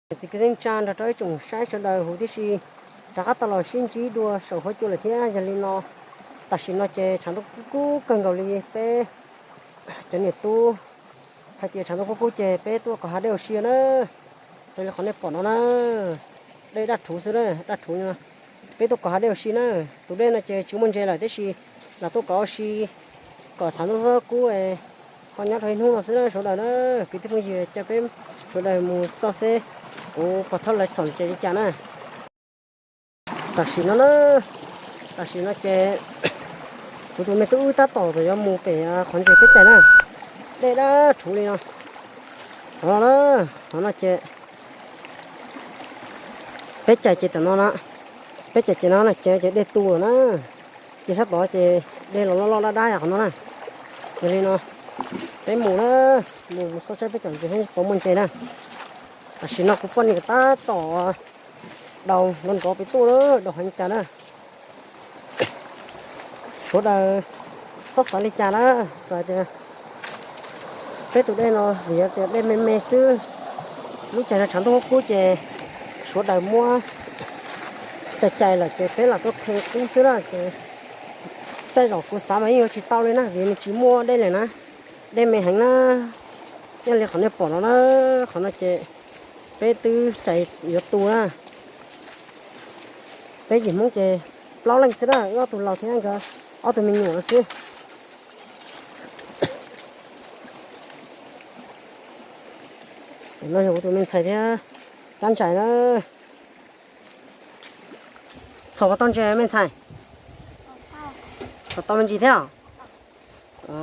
Txiv kwv tij neej tsa nrog rau ib tsoom saib sawv daws huv tib si rov qab tau los sib ntsib dua saum huab cua lawm thiab. Yog li no, tam sim no ces tshav ntuj kub kub kawg nkaus li, peb cov niam tub hais tias tshav ntuj kub kub ces peb tuaj kom hav dej ua si na. Raws li qhov nej pom no na, dej daj rhuv xwb na, daj rhuv no. Peb tuaj kom hav dej ua si na. Tus dej no ces tsis muaj ntses lawm tiam sis los tuaj kom ua si, kom tshav ntuj kub es ho nyob rau ib hnub no xwb na sawv daws na. Kwv tij phooj ywg, caw peb sawv daws mus xauj seb kuv pog Thoj lawv txhom ntses li cas na. Tam sim no na, tam sim no ces kuv tus me tub wb tab tom yuav mus pem qhov ntses peb cais na. Dej daj rhuv li no. Qhov no na, qhov no ces peb cais ces tam no na, peb cais ces no na ces ces dej tu lawm na. Ces sab tod ces dej los loj loj dab dab qhov no na. Yog li no peb mus na, mus xauj saib peb cov ntses puas muaj ntses na. Tam sim no kuv poj niam tab tom daus nrov nrov pem tuaj lawm, daus heev cas na. Sawv daws txhob xav li cas na, txawm tias peb tus dej no vim tias dej me me xwb, lub caij no tshav ntuj kub kub ces sawv daws muab cais cais lawm ces peb lam tuaj qhia qub xwb na ces tej zaum kuv xav mas yeej yuav tsis tau li na vim nws tsis muaj dej lawm na, dej me heev na. Yog li qhov nej pom no na, qhov no ces peb twb cais yuav tu na. Peb yim Hmoob ces plaub leej xwb na, wb ob tug laus thiab nkawd ob tug me nyuam no xwb. No yog kuv tus me ntxhais thiab Kab Ntsais na. Txhom puas tau ntses me ntxhais? Txhom tau me ntsis thiab.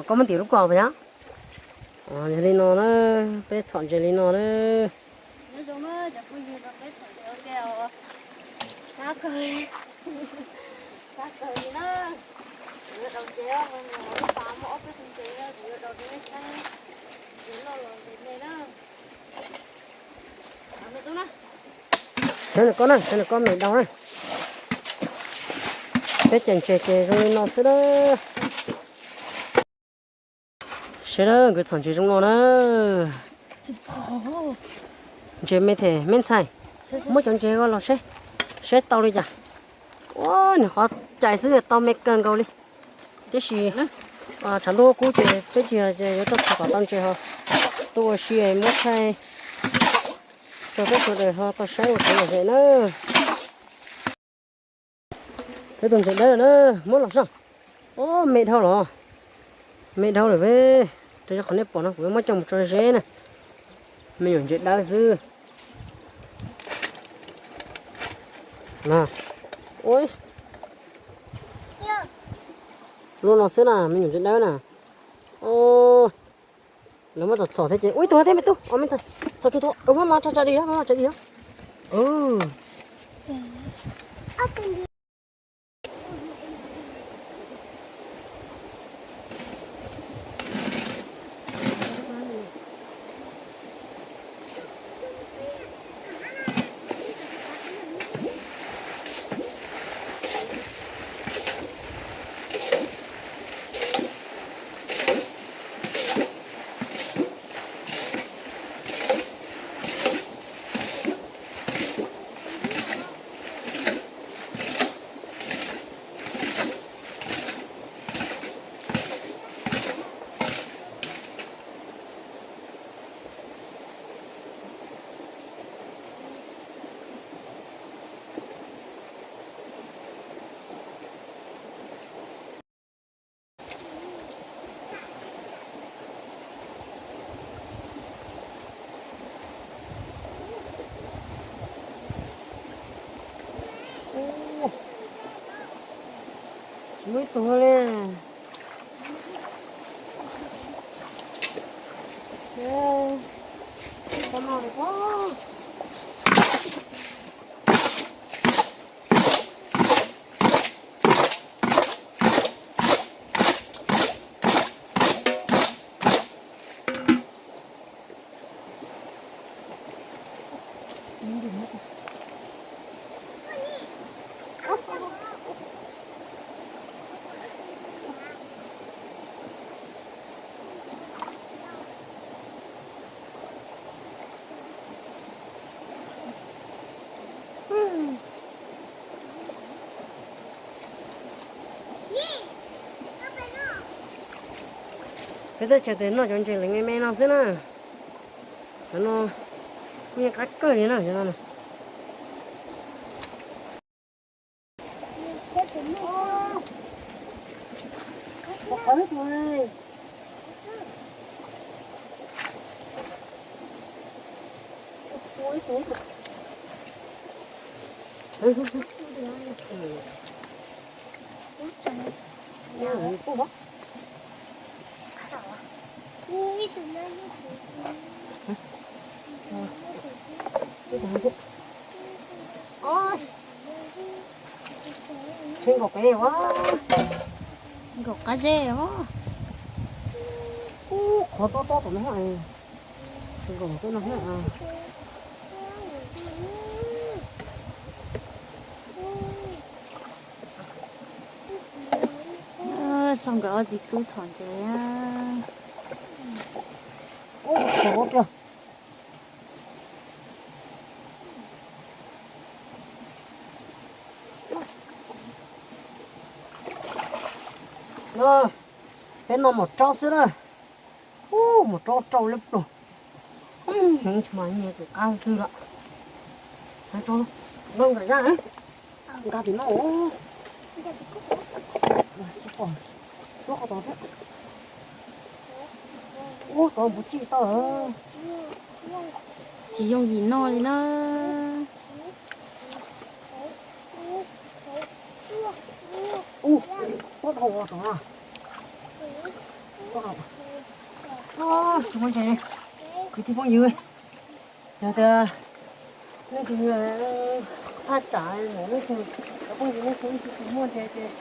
Koj muab ntim lub kos puas yog? Yog li no na, peb txhom ntses li no na. Saib nws koj na, saib nws koj me daus na. Peb cais ntses ces zoo li no xwb na. Saib na, nkawd txhom ntses zoo no na. Ntses me them me ntxhais, muab cov ntses ko los saib, saib tau li cas. Ua, nws qhov cais xwb tau me kawg nkaus li. Tiam sis tshav ntuj kub ces peb tsis yog ces yuav tuaj txhom kom tau ntses ho tuaj ua si muab thaij rau peb sawv daws ho tau saib ua kev lom zem na. Peb tus ntses dawb na, muab los soj. Ua, me dhau los, me dhau lawm ve. Rau qhov nej pom no kuv muab coj mus tso ze na. Me nyuam ntses dawb xwb. Ua, lub no xwb na, me nyuam ntses dawb na. Lawv muab txhom txhom thiab ces ua ib tug thiab me tub, ua me ntxhais, txhom kiag tau, muab mov tso tso dig, muab mov tso dig. Tsis muaj ib tug li. Peb teb chaws tes noj cov ntses lawv me me no xwb na. Cov no nyiaj qab kawg li na, cov no na. Tsheb nkaum peb os. Nkaum qab zeb os. Ub, qhov tob tob tom no, tsheb nkaum peb no thiab. Xauj nkawd ob txiv tub txhom ntses. Ub, qhov kiag. Peb noj mov raub xwb na. Ub, mov raub rau lab pluag. Heev tsis mas nyiaj tus qab xwb lawm. Nqa tus no, nqa tus no. Tsis pom, suab qhov tod thiab. Ub, tod npuv tsij tau lawm. Tsis yooj yim noj li na. Ub, pob dhau tod na. Pob dhau. Tsis muaj ntses li. Kwv tij phooj ywg, yog tias leej twg thaj tsam mus, leej twg cov phooj ywg leej twg ib tug twg muaj ntses ces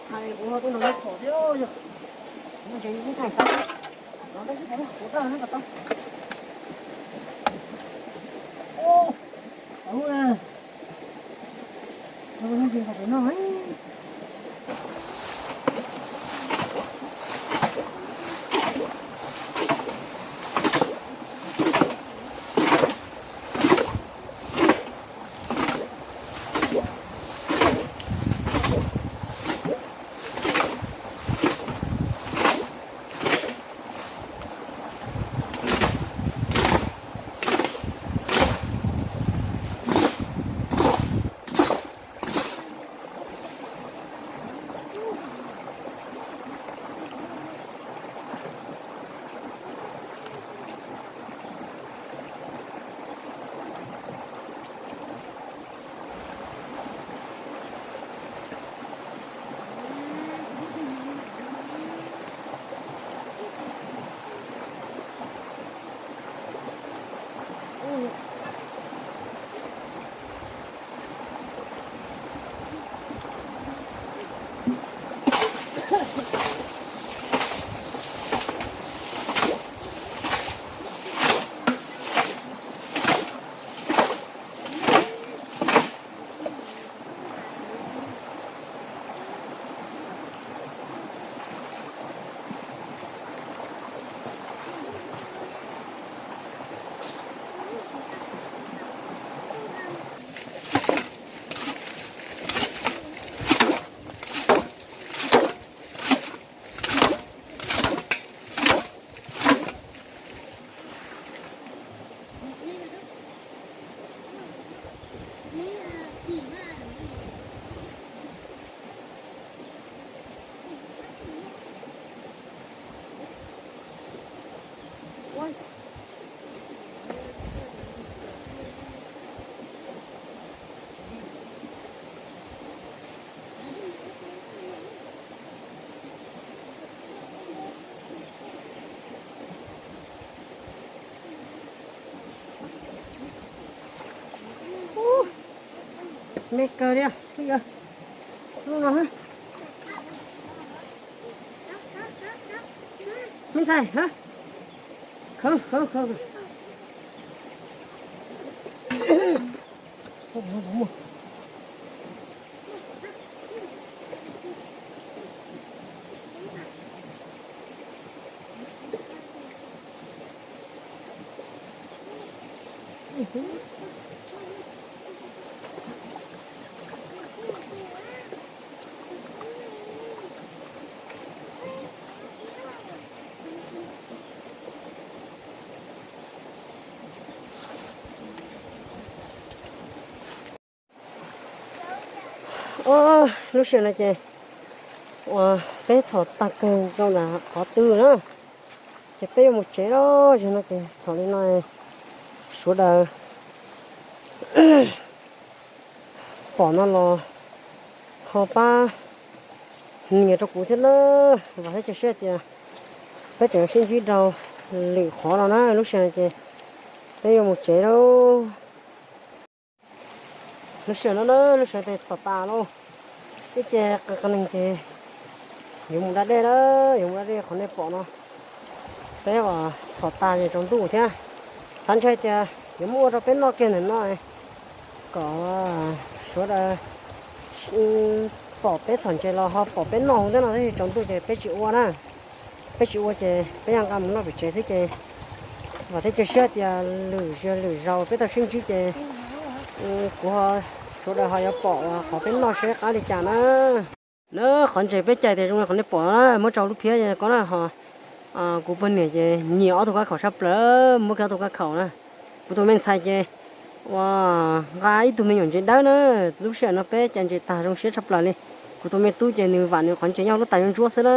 hais kuv ho tuaj nrog nej txhom thiab yog. Kuv muaj ntses ib txhais xab, los tab sis kuv raj no kom tau. Ub, Me kawg li, lub no. Me ntxhais, khawb, khawb, khawb. Lub sij hawm no ces uas peb txhom tag kawg rau ntawm qhov twg na, ces peb yuav mus tsev lawm. Zaum no ces txhom li no, sawv daws pom no los ho pab nias rau kuv thiab na. Vam thiab cia siab tias peb tseem sib ntsib rau lwm qhov no na. Lub sij hawm no ces peb yuav mus tsev lawm. Lub sij hawm no na, lub sij hawm no txhom tas lawm, ib ce qee qee neeg ces yuav mus da dej na, yuav mus da dej qhov nej pom no. Peb uas txhom tas ces tsaus ntuj thiab, xav ntshai tias yuav muab ua rau peb noj kiag ntawm no kom sawv daws pom peb txhom ntses los ho pom peb noj hauv ntawm no, tab sis tsaus ntuj ces peb tsis ua na. Peb tsis ua ces peb yuav nqa mus noj pem tsev xwb ces vam thiab cia siab tias lwm zaus lwm zaus peb tau sib ntsib ces kuv ho, sawv daws ho yuav pom qhov peb noj seb qab li cas na. Na, qhov ntses peb cais tias zoo li qhov nej pom na, muab tso lub phiab ko na ho. Kuv poj niam ces nyiam ob tug kab khaum sab plaws, muab kiag ob tug kab khaum na. Kuv tus me ntxhais ces uas nqa ib tug me nyuam ntses dawb na. Lub sij hawm no peb cais ntses tag zoo siab tshaj plaws li. Kuv tus me tub ces nws vam nws qhov ntses nyob lub tais ntsuab ntsuab xwb na.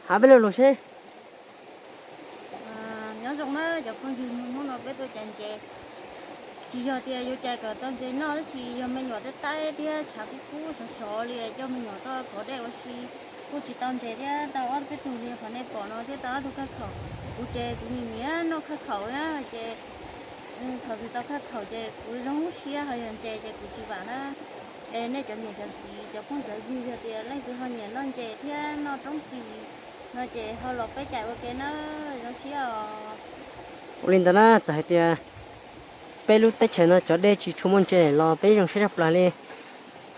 Hab peb lo lus seb. Nyob zoo na cov phooj ywg, hnub no peb tuaj cais ntses, tsis yog tias yuav cais kom tau ntses noj, tab sis yog me nyuam taib taib thiab tshav kub kub sov sov li, coj me nyuam tuaj kov dej ua si kuj tsis tau ntses thiab tau ob peb tug li qhov nej pom no thiab tau ob tug khaj khaum. Kuv ces kuv nyiam nyiam noj khaj khaum na, ces thaum twg tau khaj khaum ces kuv zoo siab, ho yog ntses ces kuv tsis vam na. Es nej cov niam cov txiv cov phooj cov ywg yog tias leej twg ho nyiam noj ntses thiab noj roob ris no ces ho los peb cais ua ke na, zoo siab os. Ua li ntawd na, txawm hais tias peb lub teb chaws no cov dej tsis tshua muaj ntses los peb zoo siab tshaj plaws li.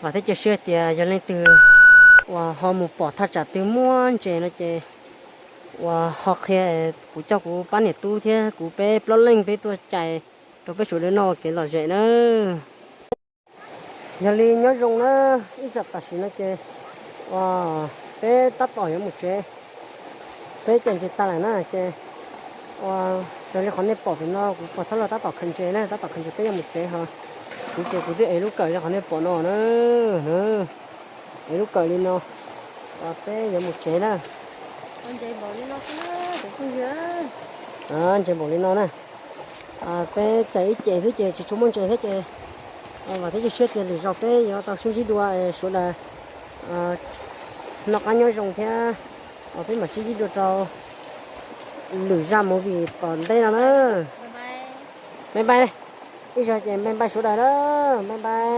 Vam thiab cia siab tias yog leej twg uas ho mus pom thaj tsam twg muaj ntses no ces uas ho qhia, kuv coj kuv pab niam tub thiab kuv peb plaub leeg peb tuaj cais rau peb sawv daws noj ua kev lom zem na. Yog li nyob zoo na, ib tsam tam sim no ces uas peb tab tom yuav mus tsev, peb cais ntses tag lawm na ces uas raws li qhov nej pom pem no kuv pog Thab Lauj tab tom khaws ntses na, tab tom khaws ntses peb yuav mus tsev ho. Kuv ces kuv twb ev lub kawm li qhov nej pom no na, ev lub kawm li no, peb yuav mus tsev na. Ntses npaum li no na. Peb cais ib ce xwb ces tsis tshua muaj ntses thiab ces vam thiab cia siab tias lwm zaus peb yuav tau sib ntsib dua, sawv daws noj qab nyob zoo thiab, peb mam sib ntsib dua rau lwm zaj movie tom ntej no na. Bye bye, ib zaug ces bye bye sawv daws na, bye bye.